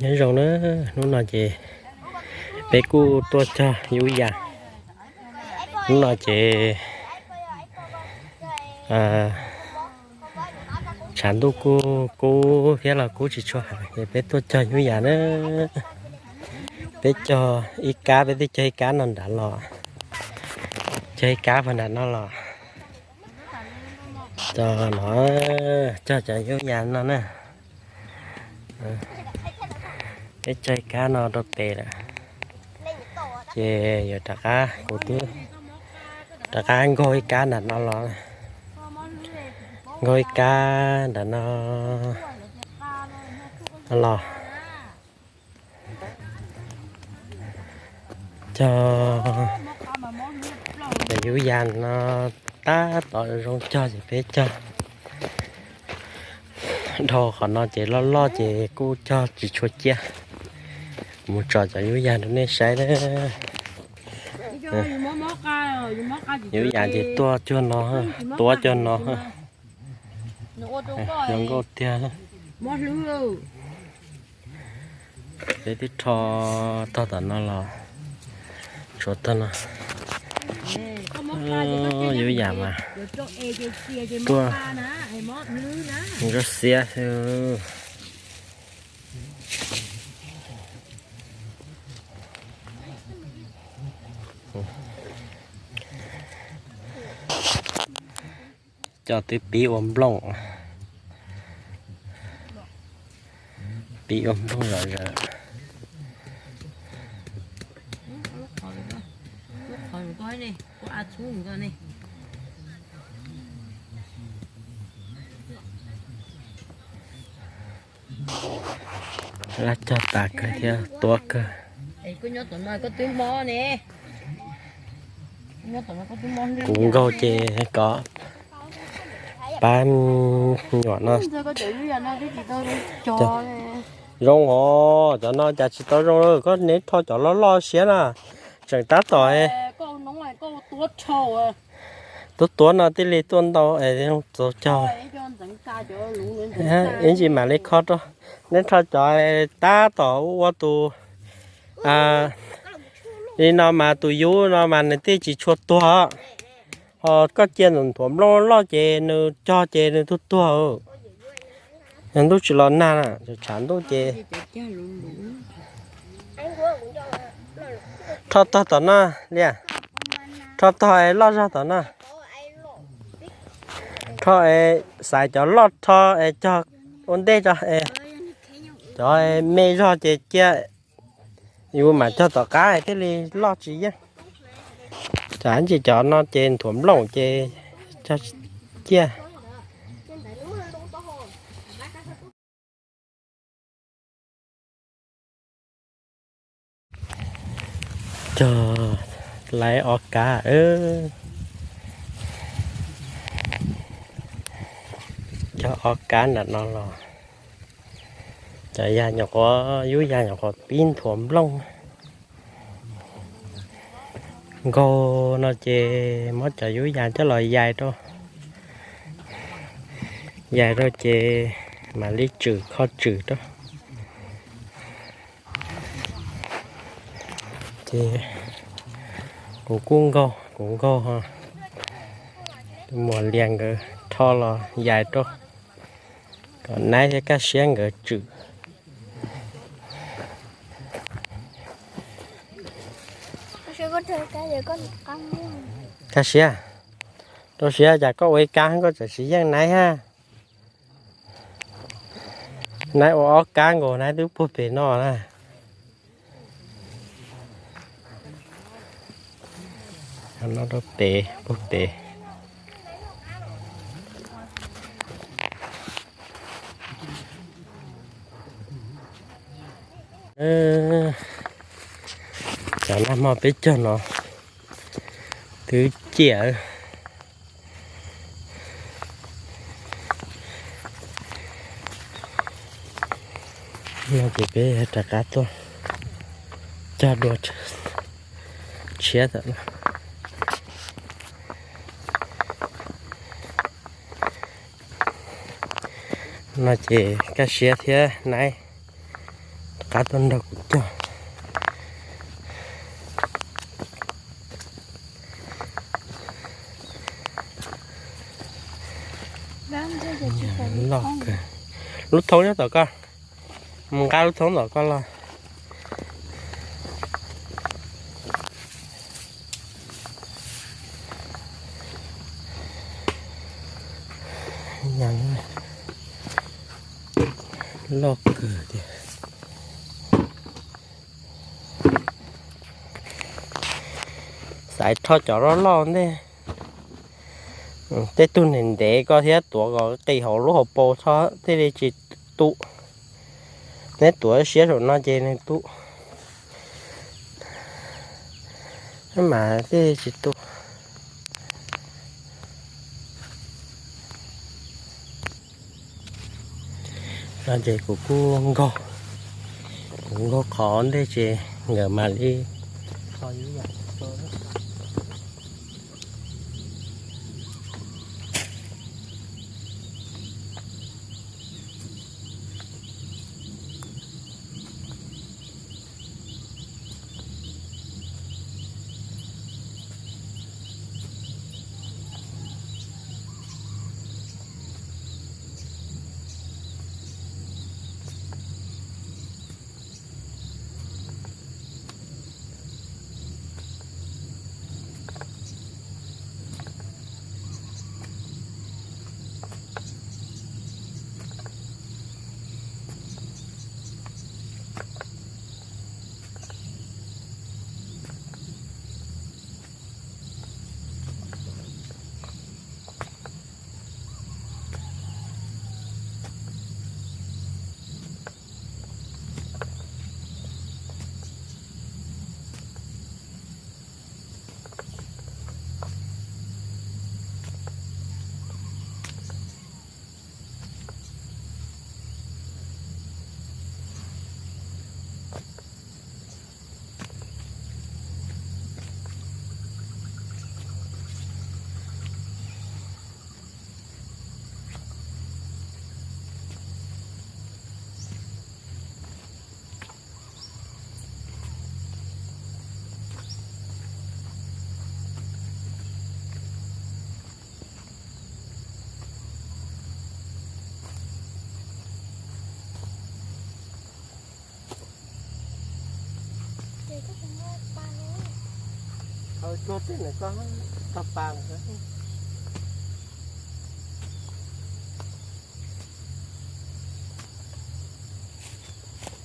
Nyob zoo na, hnub no ces peb kuj tuaj cog yub yas. Hnub no ces tshav ntuj kuj kub thiab los kuj tsis tshua heev ces peb tuaj cog yub yas na. Peb cog ib kab, peb twb cog ib kab no nrad los, cog ib kab puag nram no los. Cog no, cog cov yub yas no na. Peb cog ib kab no rau pem lawm, ces yuav rov qab, kuv twb rov qab nkaug ib kab nram no los, nkaug ib kab nram no los. Cog cov yub yas no tab tom zoo cog ces peb cog. Dhau qhov no ces loj loj ces kuj cog tsis tshua ciaj. Mus tsom cov yub yas rau nej saib na. Yub yas ces tuaj cuag no, tuav cuag no. Zoo nkauj tiag. Peb twb rho tog tom no los, tshuav tog no. Yub yas mas tuaj zoo xiab xwb. Cov twb pib ua nplooj, pib ua nplooj zom zaws. Laj cog tas kawg thiab tuab kawg. Kuv nkaug ces kom pab nyuam no. Zoo os, cov no cas tsis tau zoo, koj neb rho cov loj loj siab na, tseem tab tom tuab tuab no thiaj li tuaj ntau es txaus cog. Ib ntsis mam li kho rau, neb rho cov tab tom ua tus li no mas tus yub no mas nws thiaj tsis tshua tuag. Ho koj cia nthuav nplooj loj ces nws cog ces nws tuag tuag. Yog ntuj tsis los nag na, tshav ntuj ces rho tog tom no, Liaj, rho tog es loj zog tom no. Rho es xaiv cov loj rho es cog ua ntej tso es cov me zog ces cia, yus mam cog tom qab thiaj li loj tsis yeej. Tsam ntsis cov no ces nthuav nplooj ces cog tsis ciaj. Cog laiv ob kab, cog ob kab nram no los. Cov yas nyuam qhuav, yub yas nyuam qhuav pib nthuav nplooj. Nkaug no ces muab cov yub yas coj los yais rau, yais rau ces mam li tswm kho tswm rau. Ces kuv kuj nkaug, kuv nkaug, muam Lias nkawd rho los yais rau kom Naib thiab Kaj Siab nkawd tswm. Kaj Siab, rau siab cas koj ua ib kab koj tseem tsis yeej Naib ha. Naib ua ob kab nkaus Naib twb puag pem no na. No rau pem, puag pem. Cov nag hmo peb cog no twb ciaj. No ces peb rov qab tuaj cog dua tshiab tom no. No ces Kaj Siab thiab Naib qab tuaj nrog kuv cog. Loj kawg. Lub thoob nyob tom koj, mus nqa lub thoob tom koj los. Loj kawg tiag. Xaiv rho cov loj loj ntej. Tej tug ntev ntev koj thiab tuav kom qis hauv lub hauv paus txhob thiaj li tsis tu. Neb tuav siab saum no ces nws tu mas thiaj li tsis tu. No ces kuv kuj nkaug, kuv nkaug qhov ntej ces nkawd mam li kho ib yam. Tau tuag tej ntawm koj tau pa lawm.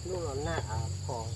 Lub los nag av phom.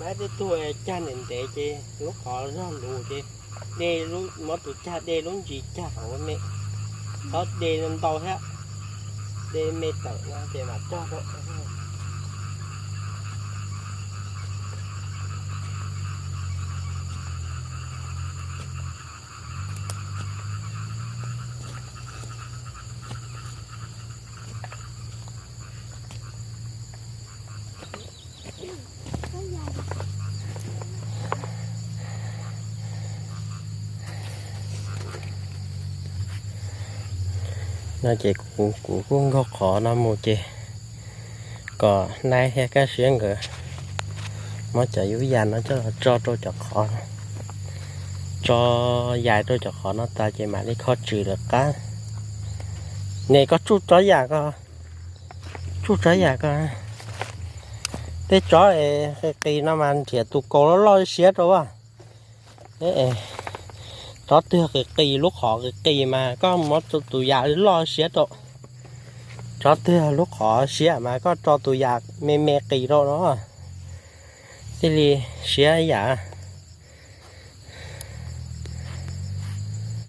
Mab tej tug cag ntev ntev ces lub qhov zog lus ces de lub, muab tus cag de lub ntsis cag hauv me, txhob de ntau thiab, de me tawm no ces mam cog rau. No ces kuv kuj nkaug qhov no mus ces kom nais thiab kaj siab nkawd muab cov yub yas no coj los tso rau cov qhov, tso yas rau cov qhov no tas ces mam li kho tswm lawv qab. Nes koj tsuj tsob yas ko, tsuj tsob yas ko. Tej tsob qis qis no mas nrhiav tus kaus loj loj siab rau as. Tsob twg qis qis lub qhov qis qis mas koj muab tus yas loj siab rau. Tso twg lub qhov siab mas koj tso tus yam me me qis rau no, thiaj li siab ib yam.